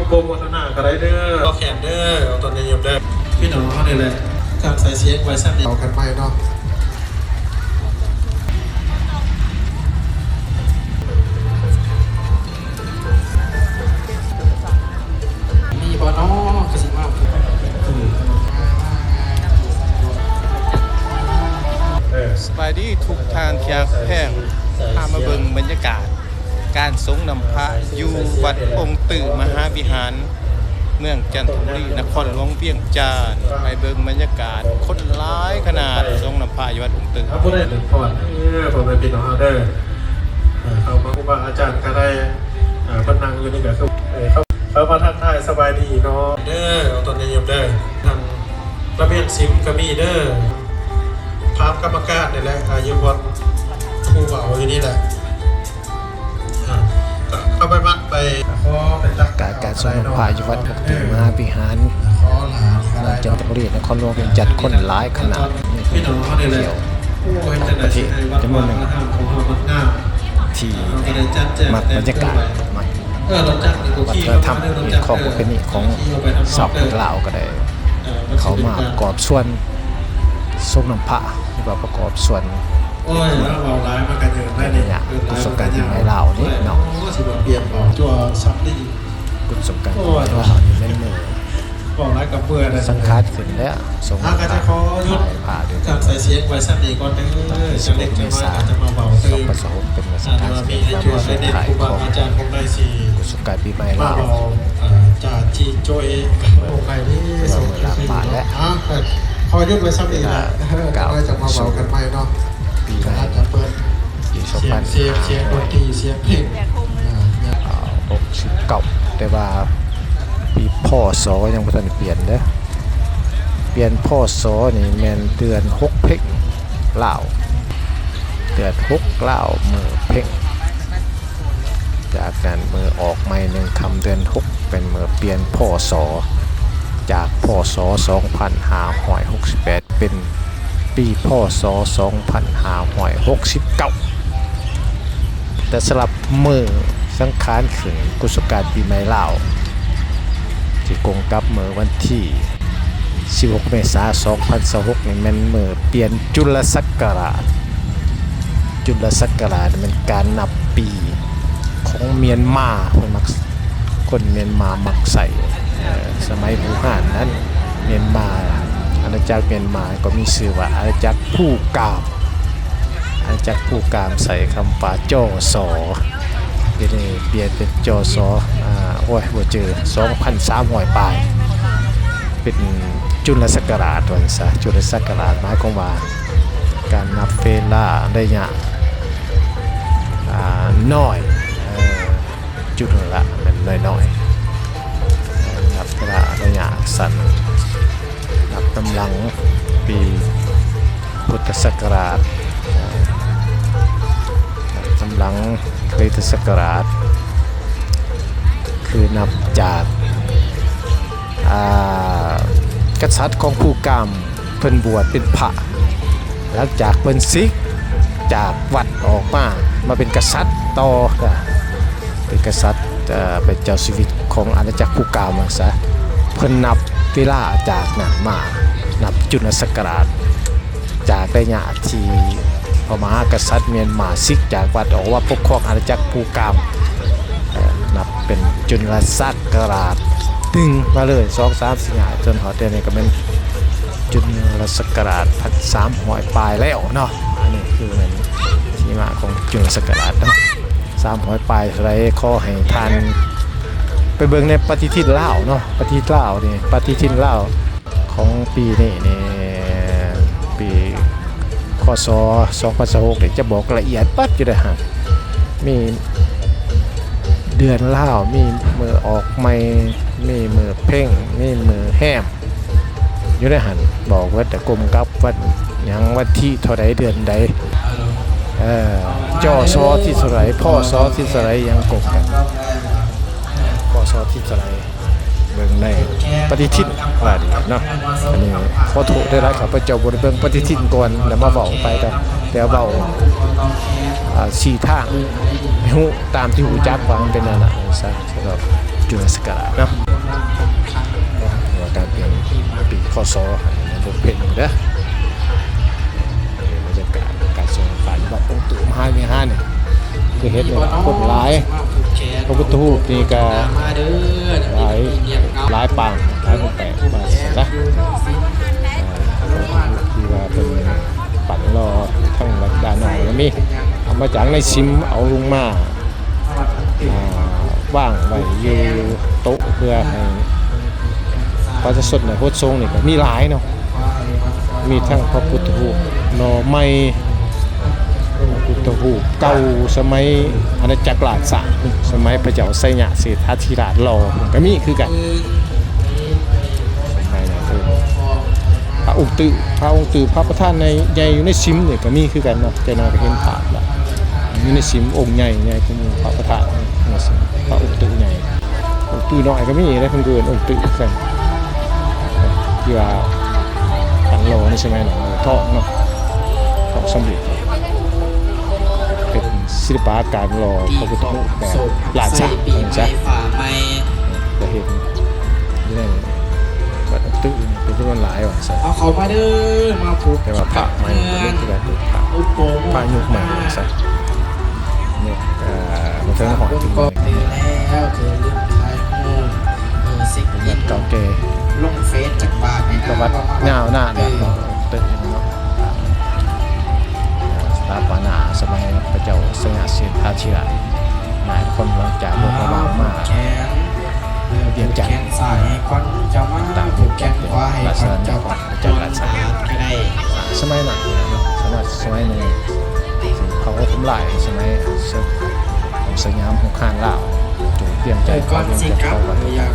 ໂປຣໂມດໜ້າກໍໄດ້ເດີ ເອົາແຂນເດີ ເອົາຕອນຍາມເດີ ພີ່ນ້ອງເຮົານີ້ແຫຼະ ການໃສ່ສຽງໄວ້ຊັ້ນນີ້ ເອົາກັນໃໝ່ເນາະ. ມີບໍ່ເນາະ ຄືຊິມາ ສະບາຍດີທຸກທ່ານທີ່ຮັກແພງ ພາມາເບິ່ງບັນຍາກາດການສົງນ້ຳພະຢູ່ວັດອົງຕື້ມະຫາວິຫານ ເມືອງຈັນທະບູລີ ນະຄອນຫຼວງວຽງຈັນ. ໄປເບິ່ງບັນຍາກາດ ຄົນຫຼາຍຂະໜາດ ສົງນ້ຳພະຢູ່ວັດອົງຕື້. ເອົາ ຜູ້ໃດເລີຍພອນ ເອີ ພໍ່ແມ່ພີ່ນ້ອງເຮົາເດີ ເອີ ເຂົ້າມາ ຄູບາອາຈານກໍໄດ້ ເອີ ເພິ່ນນັ່ງຢູ່ນີ້ກໍຄື ເອີ ເຂົ້າ ເຂົ້າມາທັກທາຍສະບາຍດີເນາະ ເດີ ເອົາຕອນຍາມເດີ ທາງລະບຽງສິມກໍມີເດີ ພາບກຳມະການນີ້ແຫຼະ ອາ ຢູ່ບ່ອນຜູ້ເວົ້າຢູ່ນີ້ແຫຼະ. ເຂົ້າໄປວັດໄປ ຂໍເປັນຕາ ການ ການສົງນ້ຳພະຢູ່ວັດອົງຕື້ມະຫາວິຫານ ເມືອງຈັນທະບູລີ ນະຄອນຫຼວງວຽງຈັນ ຄົນຫຼາຍຂະໜາດ ມີຄົນທ່ອງທ່ຽວຕ່າງປະເທດຈຳນວນໜຶ່ງ ທີ່ມັກບັນຍາກາດ ມັກວັດທະນະທຳ ຮີດຄອງປະເພນີຂອງຊາວພຸດລາວກໍໄດ້ ເຂົ້າມາປະກອບສ່ວນ ສົງນ້ຳພະ ຫຼືວ່າປະກອບສ່ວນ ໂອ້ຍ ເວົ້າຫຼາຍມັນກໍເຈີໄດ້ນີ້ ໃນໄລຍະບຸນສົງການປີໃໝ່ລາວນີ້ເນາະ ຊິວ່າປ່ຽນເວົ້າຕົວຊ້ຳນີ້ ບຸນສົງການປີໃໝ່ລາວນີ້ແມ່ນມື້ ເວົ້າຫຼາຍກໍເບື່ອແລ້ວ ສັງຂານຂຶ້ນແລ້ວ ສົງນ້ຳພະ ການໃສ່ສຽງໄວ້ຊັ້ນນີ້ກ່ອນເດີ ຈັກເລັກຈັກນ້ອຍກໍຈະມາເວົ້າຕື່ມ ສອງພັນຊາວຫົກ ເປັນມື້ສັງຂານ ເປັນມື້ສຸດທ້າຍຂອງບຸນສົງການປີໃໝ່ລາວ ເອີ ຈາກທີ່ໂຈເອ ໂອໄກເດ້ ເວລາມື້ລາບປານແລ້ວ ອ່າ ຂໍຢຸດໄວ້ສ່ຳນີ້ແຫຼະ ເອີ ເກົ້າ ຈະມາເວົ້າກັນໃໝ່ເນາະ ປີໃໝ່ ຈະເປີດ ປີສອງພັນຫ້າຮ້ອຍຫົກສິບເກົ້າ ແຕ່ວ່າປີ ພ.ສ. ຍັງບໍ່ທັນໄດ້ປ່ຽນເດີ ປ່ຽນ ພ.ສ. ນີ້ແມ່ນເດືອນຫົກເພັງລາວ ເດືອນຫົກລາວ ມື້ເພັງ ຈາກນັ້ນມື້ອອກໃໝ່ໜຶ່ງຄ່ຳເດືອນຫົກ ເປັນມື້ປ່ຽນ ພ.ສ. ຈາກ ພ.ສ. ສອງພັນຫ້າຮ້ອຍຫົກສິບແປດ ເປັນປີ ພ.ສ. ສອງພັນຫ້າຮ້ອຍຫົກສິບເກົ້າ ແຕ່ສຳລັບມື້ສັງຂານຂຶ້ນກຸດສົງການປີໃໝ່ລາວ ທີ່ກົງກັບມື້ວັນທີສິບຫົກ ເມສາ ສອງພັນຊາວຫົກ ນີ້ແມ່ນມື້ປ່ຽນຈຸລະສັກກະລາດ ຈຸລະສັກກະລາດແມ່ນການນັບປີຂອງມຽນມາ ເພິ່ນມັກ ຄົນມຽນມາມັກໃຊ້ ເອີ ສະໄໝບູຮານນັ້ນ ມຽນມາ ອານາຈັກມຽນມາກໍມີຊື່ວ່າອານາຈັກພູກາມ ອານາຈັກພູກາມໃຊ້ຄຳວ່າ ຈ.ສ. ດຽວນີ້ປ່ຽນເປັນ ຈ.ສ. ອາ ໂອ້ຍ ບໍ່ຈື່ ສອງພັນສາມຮ້ອຍປາຍ ເປັນຈຸລະສັກກະລາດວ່າຊັ້ນຊະ ຈຸລະສັກກະລາດ ໝາຍຄວາມວ່າການນັບເວລາໄລຍະ ອາ ນ້ອຍ ເອີ ຈຸລະແມ່ນນ້ອຍໆ ນັບເວລາໄລຍະສັ້ນ ນັບນຳຫຼັງປີພຸດທະສັກກະລາດ ນັບນຳຫຼັງຄຣິສຕະສັກກະລາດ ຄືນັບຈາກ ອາ ກະສັດຂອງພູກາມ ເພິ່ນບວດເປັນພະ ຫຼັງຈາກເພິ່ນສິກຈາກວັດອອກມາ ມາເປັນກະສັດຕໍ່ ເປັນກະສັດ ເປັນເຈົ້າຊີວິດຂອງອານາຈັກພູກາມວ່າຊັ້ນຊະ ເພິ່ນນັບເວລາຈາກນັ້ນມາ ນັບຈຸລະສັກກະລາດ ຈາກໄລຍະທີ່ພະມະຫາກະສັດມຽນມາສິກຈາກວັດອອກມາປົກຄອງອານາຈັກພູກາມ ເອີ ນັບເປັນຈຸລະສັກກະລາດໜຶ່ງມາເລີຍ ສອງ ສາມ ສີ່ ຫ້າ ຈົນຮອດດຽວນີ້ກໍແມ່ນຈຸລະສັກກະລາດພັນສາມຮ້ອຍປາຍແລ້ວເນາະ. ອັນນີ້ຄືແມ່ນທີ່ມາຂອງຈຸລະສັກກະລາດເນາະ ສາມຮ້ອຍປາຍເທົ່າໃດ. ຂໍໃຫ້ທ່ານໄປເບິ່ງໃນປະຕິທິນລາວເນາະ ປະຕິທິນລາວນີ້ ປະຕິທິນລາວ ຂອງປີນີ້ນີ້ ປີ ຄ.ສ. ສອງພັນຊາວຫົກ ນີ້ຈະບອກລະອຽດເບິດຢູ່ເດ້ຫັ້ນ ມີເດືອນລາວ ມີມື້ອອກໃໝ່ ມີມື້ເພັງ ມີມື້ແຮມ ຢູ່ໃນຫັ້ນ ບອກເບິດ ແຕ່ກົງກັບວັນຫຍັງ ວັນທີເທົ່າໃດ ເດືອນໃດ ເອີ ຈ.ສ. ທີເທົ່າໃດ ພ.ສ. ທີເທົ່າໃດ ຫຍັງກົງກັນ ພ.ສ. ທີເທົ່າໃດ. ເບິ່ງໃນປະຕິທິນວ່າດີເນາະ. ອັນນີ້ຂໍໂທດຫຼາຍໆ ຂ້າພະເຈົ້າບໍ່ໄດ້ເບິ່ງປະຕິທິນກ່ອນ ແລ້ວມາເວົ້າໄປ ກໍແຕ່ເວົ້າ ອ່າ ຊີ້ທາງໃຫ້ຮູ້ຕາມທີ່ຮູ້ຈັກວ່າມັນເປັນແນວນັ້ນຊະ. ສຳລັບ ຈຸລະສັກກະລາດເນາະ ວ່າການປ່ຽນປີ ຄ.ສ. ໃຫ້ມັນບົກເພັງເດີ ບັນຍາກາດການສົ່ງຂາຍວັດອົງຕຸມະຫາວິຫານນີ້ ຄືເຫັນນີ້ລະ ຄົນຫຼາຍ ພະພຸດທະຮູບນີ້ກະຫຼາຍ ຫຼາຍປາງ ຫຼາຍຄົນແປກມາຊະ ອ່າ ພະພຸດທະຮູບທີ່ວ່າເພິ່ນປັ້ນຫຼໍ່ທາງວັດດານອງ ແລ້ວມີເອົາມາຈາກໃນສິມ ເອົາລົງມາ ອ່າ ວາງໄວ້ຢູ່ໂຕະ ເພື່ອໃຫ້ປະຊາຊົນໄດ້ຫົດສົງນີ້ກະມີຫຼາຍເນາະ ມີທັງພະພຸດທະຮູບຫຼໍ່ໃໝ່ ພະພຸດທະຮູບເກົ່າສະໄໝອານາຈັກລາຊະ ສະໄໝພະເຈົ້າໄຊຍະເສດຖາທິລາດຫຼໍ່ກະມີຄືກັນ ສະໄໝນັ້ນເອີ ພະອົງຕື້ ພະອົງຕື້ ພະປະທານໃຫຍ່ ໃຫຍ່ຢູ່ໃນສິມນີ້ກະມີຄືກັນເນາະ ຈັກໜ້ອຍກະເຫັນພາບລະ ຢູ່ໃນສິມອົງໃຫຍ່ ໃຫຍ່ກວ່າໝູ່ພະປະທານ ໃນສິມພະອົງຕື້ໃຫຍ່ ອົງຕື້ນ້ອຍກະມີເດ້ ເພິ່ນກະເອີ້ນອົງຕື້ຄືກັນ ທີ່ວ່າການຫຼໍ່ໃນສະໄໝນັ້ນ ທອງເນາະ ທອງສຳລິດ ເປັນສິລະປະການຫຼໍ່ພະພຸດທະຮູບແບບລາຊະ ວ່າຊັ້ນຊະ ກະເຫັນຢູ່ໃນ ວັດອອກຕຶກນີ້ເປັນຈຳນວນຫຼາຍວ່າຊັ້ນ ເອົາເຂົ້າມາເດີ ມາຜູກແຕ່ວ່າພະໃໝ່ ເປັນການເປີດພະ ພະຍຸກໃໝ່ວ່າຊັ້ນ ຍຸກ ເອີ ບໍ່ເຖິງຮອດເຖິງມື້ນີ້ ເປັນວັດເກົ່າແກ່ ລົງເຟສຈັກບາດນີ້ນະ ປະຫວັດຍາວນານເນາະ ເອີ ຕຶກນີ້ເນາະ ສະຖາປະນາສະໄໝພະເຈົ້າໄຊຍະເສດຖາທິລາດ ນາຍນະຄອນຫຼັງຈາກໂລກກະບັງມາ ວຽງຈັນ ຕາມວຽງຈັນເປັນລາຊະອານາຈັກຂອງພະເຈົ້າລາຊະອານາຈັກ ສະໄໝນັ້ນເນາະ ສະໄໝ ສະໄໝໜຶ່ງ ເຂົາທຳລາຍສະໄໝ ສົງຄາມສົງຄາມລາວ ໂຈດວຽງຈັນ ເອີ ກ່ອນຊິກັບ ເອີ ຢາກ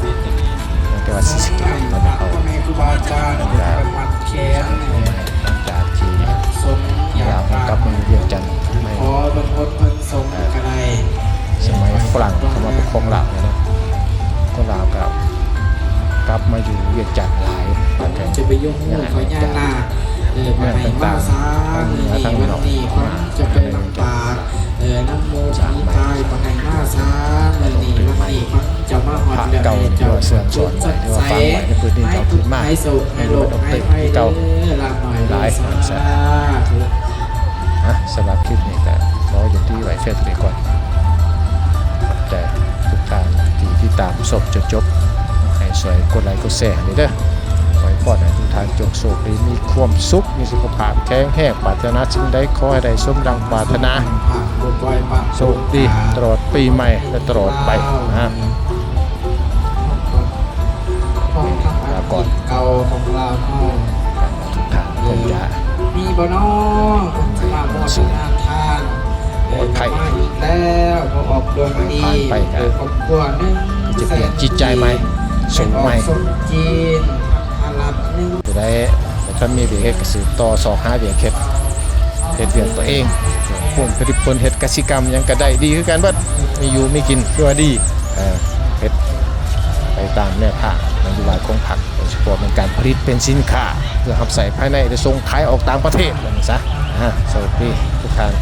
ແຕ່ວ່າສີສະເກດ ຕອນນີ້ເຂົາ ແມ່ຄູບາອາຈານ ກະ ຫຼັງຈາກທີ່ລາວກັບມາຢູ່ວຽງຈັນໃໝ່ ຂໍເບິ່ງບົດເພິ່ນ ສົ່ງກະໄດ້ ສະໄໝຝຣັ່ງເຂົ້າມາປົກຄອງລາວເນາະ ຄົນລາວກະກັບມາຢູ່ວຽງຈັນຫຼາຍ ຈະໄປຍົກຮູບພະຍານາກ ເອີ ເມືອງຕ່າງໆ ທາງເໜືອທາງນອກ ຈະໄປລຳປາງ ເອີ ນຳໝູ່ທີ່ມີຕາຍ ບໍ່ໃຫ້ມາຊາ ມື້ນີ້ວັນນີ້ມັນຈະມາຮອດແລ້ວ ເຈົ້າເຊື່ອງສອນໄວ້ ຫຼືວ່າຝັງໄວ້ໃນພື້ນທີ່ເຈົ້າຂຶ້ນມາ ໃຫ້ໂຊກໃຫ້ໂລກໃຫ້ໄພເດີ ຫຼາຍ ສາທຸ. ອ່ະ ສຳລັບຄລິບນີ້ກະຂໍຢຸດຕິໄວ້ພຽງເທົ່ານີ້ກ່ອນ ຂອບໃຈທຸກທ່ານທີ່ຕິດຕາມຊົມຈົນຈົບ ໃຫ້ຊ່ວຍກົດໄລກົດແຊໃຫ້ເດີ ອວຍພອນໃຫ້ທຸກທ່ານຈົ່ງໂຊກດີ ມີຄວາມສຸກ ມີສຸຂະພາບແຂງແຮງ ປາດຖະໜາສິ່ງໃດຂໍໃຫ້ໄດ້ສົມດັ່ງປາດຖະໜາ ໂຊກດີຕະຫຼອດປີໃໝ່ ແລະ ຕະຫຼອດໄປນະ ລາກ່ອນ ເກົ່າຂອງລາວເຮົາ ທຸກທ່ານຄົງຈະມີບໍ່ນໍ ຄົນຈະມາໂມທະນາທານ ເອີ ກັບມາອີກແລ້ວ ບໍ່ອອກດວງດີ ເອີ ຄອບຄົວໜຶ່ງ ຈະປ່ຽນຈິດໃຈໃໝ່ ໂສມໃໝ່ ສົມຈີນ ຮັບຮັບໜຶ່ງ ຜູ້ໃດບໍ່ທັນມີວຽກເຮັດກະສືບຕໍ່ຊອກຫາວຽກເຮັດ ເຮັດວຽກຕົວເອງ ເປັນຜູ້ຜະລິດຜົນ ເຮັດກະສິກຳຫຍັງກະໄດ້ ດີຄືກັນເບິດ ມີຢູ່ມີກິນ ຖືວ່າດີ ເອີ ເຮັດໄປຕາມແນວທາງນະໂຍບາຍຂອງພັກ ໂດຍສະເພາະແມ່ນການຜະລິດເປັນສິນຄ້າ ເພື່ອຮັບໃຊ້ພາຍໃນ ແລະ ສົ່ງຂາຍອອກຕ່າງປະເທດ ວ່າຊັ້ນຊະ ອາ ໂຊກດີທຸກທ່ານ.